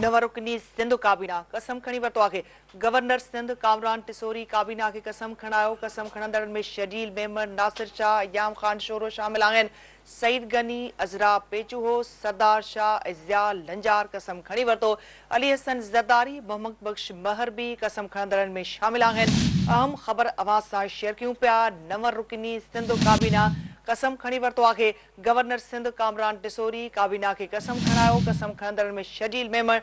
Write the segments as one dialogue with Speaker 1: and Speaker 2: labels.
Speaker 1: نو رڪني سنڌ ڪابينا قسم کڻي ورتو آهي. گورنر سنڌ ڪامران ٽيسوري ڪابينا کي قسم کڻايو. قسم کڻندڙن ۾ شرجيل ميمڻ، ناصر شاهه، ڄام خان شورو شامل آهن. سعيد غني، عذرا پيچوهو، سردار شاهه ۽ ضياء لنجار قسم کڻي ورتو. علي حسن زرداري، محمد بخش مهر به قسم کڻندڙن ۾ شامل آهن. اهم خبر اوهان سان شيئر ڪيون پيا، نو رڪني سنڌ ڪابينا قسم کڻي ورتو آهي. گورنر سنڌ ڪامران ٽيسوري ڪابينا کي قسم کڻايو، قسم کڻندڙن ۾ شرجيل ميمڻ،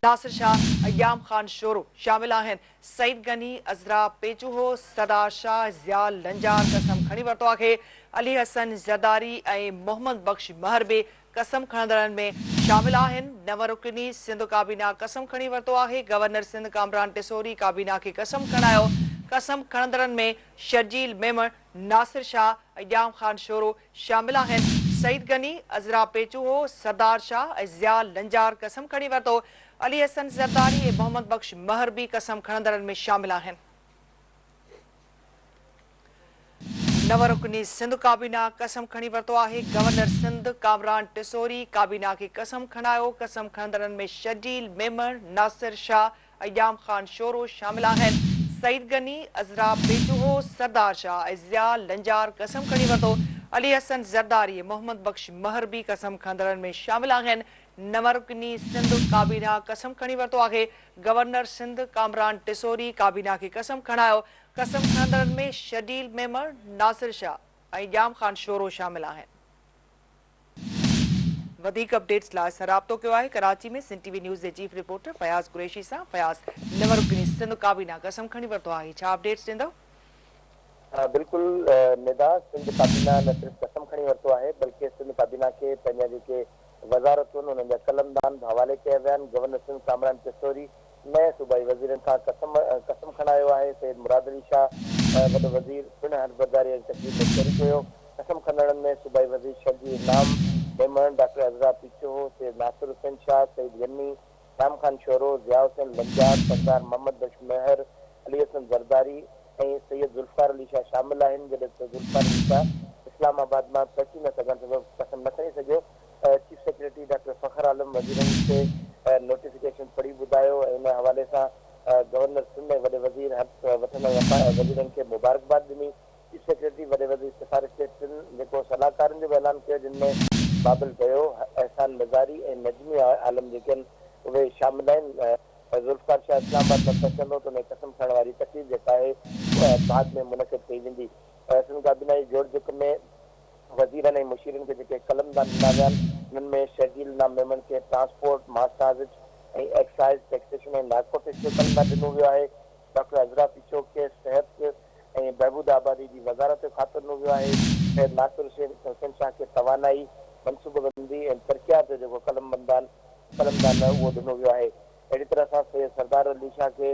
Speaker 1: ناصر شاهه ۽ ڄام خان شورو شامل آهن. سعيد غني، عذرا پيچوهو، سردار شاهه، ضياء لنجار قسم کڻي ورتو آهي. علي حسن زرداري ۽ محمد بخش مهر به قسم کڻندڙن ۾ شامل آهن. نو رڪني سنڌ ڪابينا قسم کڻي ورتو آهي. گورنر سنڌ ڪامران ٽيسوري ڪابينا کي قسم کڻايو، قسم کڻندڙن ۾ شرجيل ميمڻ، ناصر شاهه ۽ ڄام خان شورو شامل آهن. سعيد غني، عذرا پيچوهو، سردار شاهه ۽ ضياء لنجار قسم کڻي ورتو. علي حسن زرداري ۽ محمد بخش مهر به قسم کڻندڙن ۾ شامل آهن. نو رڪني سنڌ ڪابينا قسم کڻي ورتو آهي. گورنر سنڌ ڪامران ٽيسوري ڪابينا کي قسم کڻايو. قسم کڻندڙن ۾ شرجيل ميمڻ، ناصر شاهه ۽ ڄام خان شورو شامل آهن. سعيد غني، عذرا پيچوهو، سردار شاهه ۽ ضياء لنجار قسم کڻي ورتو. علي حسن زرداري ۽ محمد بخش مهر به قسم کڻندڙن ۾ شامل آهن. نو رڪني سنڌ ڪابينا قسم کڻي ورتو آهي. گورنر سنڌ ڪامران ٽيسوري ڪابينا کي قسم کڻايو. قسم کڻندڙن ۾ شرجيل ميمڻ، ناصر شاهه ۽ ڄام خان شورو شامل آهن. وڌيڪ اپڊيٽس لاء اسان رابطو ڪيو آهي ڪراچي ۾ سنڌ ٽي وي نيوز جي چيف رپورٽر فياض قريشي سان. فياض، نو رڪني سنڌ ڪابينا قسم کڻي ورتو آهي، ڇا اپڊيٽس ڏيندؤ؟
Speaker 2: بلڪل ندا، سنڌ ڪابينا نه صرف قسم کڻي ورتو آهي بلڪه سنڌ ڪابينا کي پنهنجا جيڪي وزارتون انهن جا قلمدان به حوالي ڪيا ويا آهن، گورنر سنڌ ڪامران ٽيسوري نئين صوبائي وزيرن کان قسم قسم کڻايو آهي، سيد مراد علي شاهه وڏو وزير پڻ حلف برداري جي تقريب ۾ شريڪ هيو. قسم کڻندڙن ۾ صوبائي وزير شرجيل انعام ميمڻ، ڊاڪٽر عذرا پيچوهو، سيد ناصر حسين شاهه، سعيد غني، ڄام خان شورو، ضياء حسين لنجار، سردار محمد بخش مهر، علي حسن زرداري ۽ سيد ذوالفقار علي شاهه شامل آهن، جڏهن ته ذوالفقار علي شاهه اسلام آباد مان پهچي نه سگهڻ سبب قسم نه کڻي سگهيو. Chief secretary doctor Fakhar Alam وزيرن کي نوٽيفڪيشن پڙهي ٻڌايو ۽ ان حوالي سان گورنر سنڌ ۽ وڏي وزير حلف وٺندڙ وزيرن کي مبارڪباد ڏني. چيف سيڪريٽري وڏي وزير سفارش تي ٽن جيڪو صلاحڪارن جو به اعلان ڪيو جن ۾ بابل ڀيو، احسان مزاري ۽ نجمي عالم جيڪي آهن اهي شامل آهن. ذوالفقار شاهه اسلام آباد ۾ پهچندو ته ان جي قسم کڻڻ واري تقريب جيڪا آهي اها بعد ۾ منعقد ڪئي ويندي. سنڌ ڪابينا جي جوڙجڪ ۾ وزيرن ۽ مشيرن کي جيڪي قلمدان ڏنا ويا آهن انهن ۾ شرجيل انعام ميمڻ کي transport, mass transit ۽ excise, taxation ۽ narcotics جو قلمدان ڏنو ويو آهي. ڊاڪٽر عذرا پيچوهو کي صحت ۽ بهبود آبادي جي وزارت جو کاتو ڏنو ويو آهي. سيد ناصر حسين حسين شاهه کي توانائي، منصوبابندي ۽ ترقيات جو جيڪو قلمبندان قلمدان اهو ڏنو ويو آهي. اهڙي طرح سان سيد سردار علي شاهه کي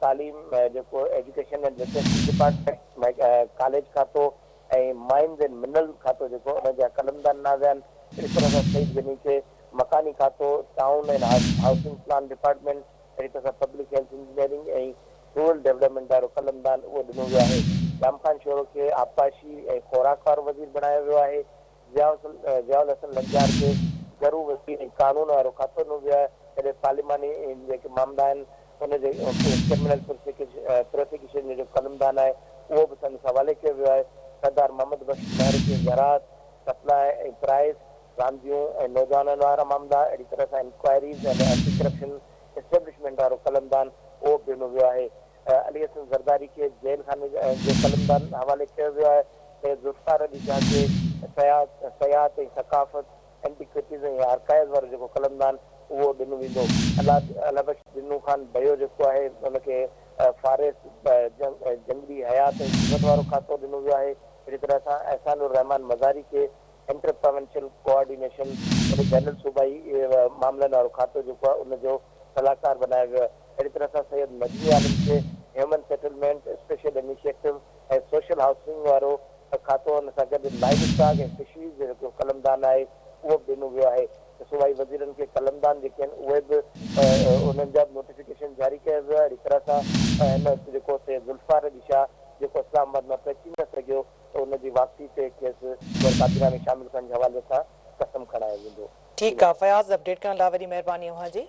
Speaker 2: تعليم جيڪو education and literacy department, college کاتو ۽ مائنز اينڊ منرلز کاتو جيڪو ان جا قلمدان ڏنا ويا آهن. اهڙي طرح سان سعيد غني کي مڪاني کاتو، town and housing plan department, اهڙي طرح سان public health engineering ۽ rural development وارو قلمدان اهو ڏنو ويو آهي. ڄام خان شورو کي آبپاشي ۽ خوراڪ وارو وزير بڻايو ويو آهي. ضياء الحسن لنجار کي گهرو وزير ۽ قانون وارو کاتو ڏنو ويو آهي. جڏهن پارليماني جيڪي معاملا آهن ان جي ڪرمنل پراسيڪيوشن جو جيڪو قلمدان آهي اهو به سندس حوالي ڪيو ويو آهي. سردار محمد بخش مهر کي زراعت، سپلاء ۽ پرائس، رانديون ۽ نوجوانن وارا معاملا، اهڙي طرح سان enquiries and anti corruption establishment وارو قلمدان اهو به ڏنو ويو آهي. علي حسن زرداري کي جيل خاني جو قلمدان حوالي ڪيو ويو آهي. سيد ذوالفقار علي شاهه کي سياحت ۽ ثقافت، اينٽيڪوئٽيز ۽ آرڪائيوز وارو جيڪو قلمدان اهو ڏنو ويندو. الله بخش ڏنو خان ڀيو جيڪو آهي ان کي فاريسٽ، جهنگلي حيات ۽ جيوت وارو کاتو ڏنو ويو آهي. اهڙي طرح سان احسان الرحمان مزاري کي انٽر پراونشل ڪوآرڊينيشن يعني بين الصوبائي معاملن وارو کاتو جيڪو آهي ان جو صلاحڪار بنايو ويو آهي. اهڙي طرح سان سيد نجمي عالم کي human settlement, special initiative ۽ social housing وارو کاتو ان سان گڏ لائيو اسٽاڪ ۽ فشريز جو جيڪو قلمدان آهي اهو به ڏنو ويو آهي ته صوبائي وزيرن کي قلمدان جيڪي آهن اهي به انهن جا به نوٽيفڪيشن جاري ڪيو ويو آهي. اهڙي طرح سان هن وقت جيڪو سيد ذوالفقار علي شاهه جيڪو اسلام آباد مان پهچي نه سگهيو ته ان جي واپسي تي کيس غير ڪابينا ۾ شامل ڪرڻ جي حوالي سان قسم کڻايو ويندو.
Speaker 1: ٺيڪ آ فياض اپڊيٽ ڪرڻ لاء وڏي مهرباني اوهان جي.